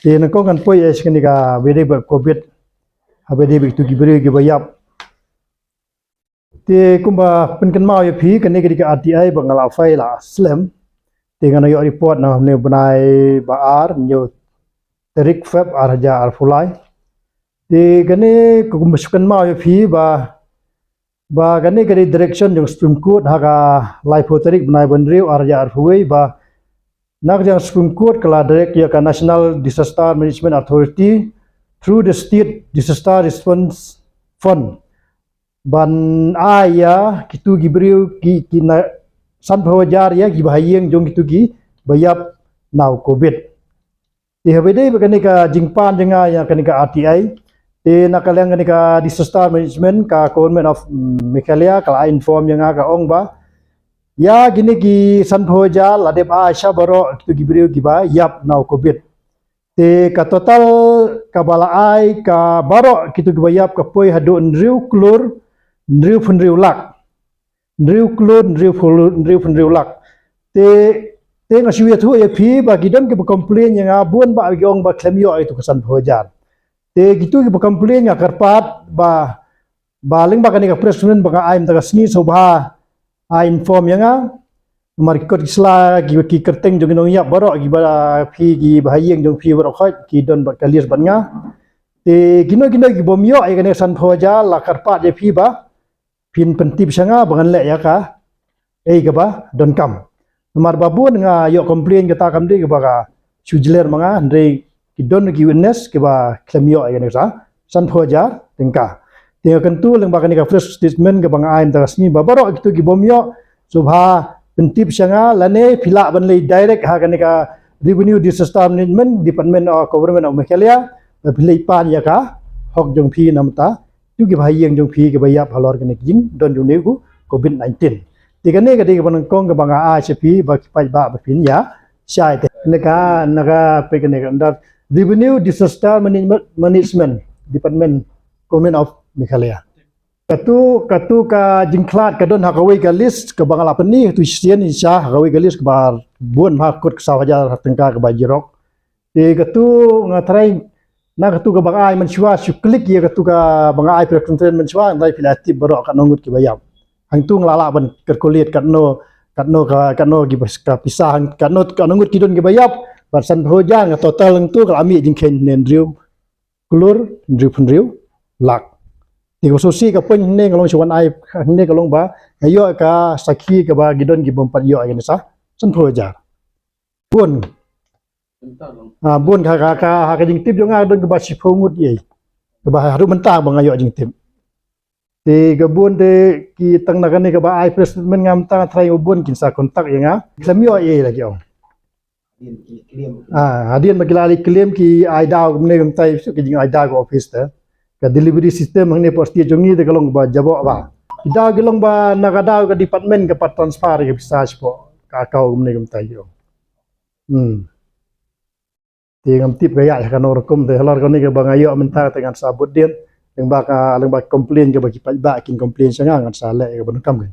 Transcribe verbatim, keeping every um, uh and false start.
Te nyngkong ngan poi ïa kane kaba ïadei bad covid, haba ïadei bad kitu ki briew kiba ïap. Te kumba pynkynmaw ïa phi, kane ka dei ka R T I ba nga la file la slem. Te nga la ïoh report na u bnai ba ar, hynñiew tarik Feb ar hajar arphew lai. Te kane kumba pynkynmaw ïa phi ba, ba kane ka dei direction jong Supreme Court ha ka laiphew tarik bnai ba hynriew ar hajar arphew wei, ba na ka jong Supreme Court ka la direct ïa ka National Disaster Management Authority through the State Disaster Response Fund ban ai ïa kitu ki briew ki, ki na sanphew hajar ïa kiba ha ïing jong kitu kiba ïap na u covid. Te haba ïadei bad kane ka jingpan jong nga ïa kane ka R T I, te na ka liang kane ka disaster management ka Government of, mm, Meghalaya ka la inform ïa nga, ka ong ba ïa kine ki sanphew hajar la dep ai sha baroh kitu ki briew kiba ïap na u covid. Te ka total kaba la ai ka baroh kitu kiba ïap ka poi haduh hynriew klur hynriewphew hynriew lak. Hynriew klur hynriewphew, hynriewphew hynriew lak. Te, te nga shu ïathuh ïa phi ba ki don kiba complain ïa nga bun, ba ki ong ba khlem ïoh ïa kitu ka sanphew hajar. Te kitu kiba complain nga kyrpad ba, ba lyngba kane ka press release ba nga ai mynta ka sngi, sngewbha ai inform ïa nga. Namar ki kot ki sla, ki, ki kyrteng jong ki nongïap baroh, kiba phi, kiba ha ïing jong phi baroh khoit ki don bad ka list bad nga. Te kino kino ki bym ïoh ïa kane ka sanphew hajar, la kyrpad ïa phi ba phin pyntip sha nga ba ngan leh ïa kaei kaba donkam. Namar ba bun nga ïoh complain kata kam dei kaba ka shu jler ma nga, hynrei ki don ki witness kiba khlem ïoh ïa kane ka sanphew hajar tyngka. Te nga kyntu lyngba kane ka press statement kaba nga ai mynta ka sngi ba baroh kitu ki bym ïoh, sngewbha pyntip sha nga, lane phi lah ban leit direct ha kane ka Revenue Disaster Management Department of Government of Meghalaya, ba phi leit pan ïa ka hok jong phi na bynta kitu kiba ha ïing jong phi kiba ïap halor kane ka jingdon jong kane ka covid nineteen. Te kane ka dei kaba nyngkong kaba nga ai sha phi ba ki paidbah ba phin ïa shai te. Kane ka, na ka page kane ka under Revenue Disaster Management, Management Department, Government of Meghalaya. Katu, katu ka jingkhlad ka don ha kawei ka list kaba nga la pyni, katu shisien shisha ha kawei ka list kaba bun, ha kut ka saw hajar tyngka kaba jirok. Te katu nga try, na katu kaba nga ai mynshuwa, shu click ïa katu kaba nga ai press release mynshuwa, nga try phi la tip baroh katno ngut kiba ïap. Hangtu nga la lah ban calculate katno, katno ka, katno kiba ka pisa, hang, katno, katno ngut ki don kiba ïap, bad sanphew hajar nga total hangtu ka la mih jingkheiñ hynriew klur hynriewphew hynriew lak. Te kaba sngewsih ka point hangne nga long shu wan ai hangne ka long ba nga ïoh ka sakhi kaba ki don ki bym pat ïoh ïa kane ka sanphew hajar. Bun. Ah, bun ka, ka, ka, ha ka jingtip jong nga don kaba shiphew ngut ïa. Kaba haduh mynta ba nga ïoh jingtip. Te ka bun te ki tang na kane kaba ai press statement nga mynta nga try, bun kin sa contact ïa nga. Khlem ïoh ïa la ki ong. Ah, hadien ba ki la leit claim ki ai daw kumne kumtai, ki jing ai daw ka office te. Ka delivery system hangne por state jong ngi te ka long ba jaboh ba. Ki daw ki long ba na ka daw ka department ka pat transfer ka pisa shapoh ka account kumne kumtai ki ong. Hmm. Te ngam tip ka ïa kano rukom te, halor kane kaba nga ïoh mynta te ngan sa bud dien. Lyngba ka, lyngba complain kaba ki paidbah kin complain sha nga, ngan sa leh kaba donkam.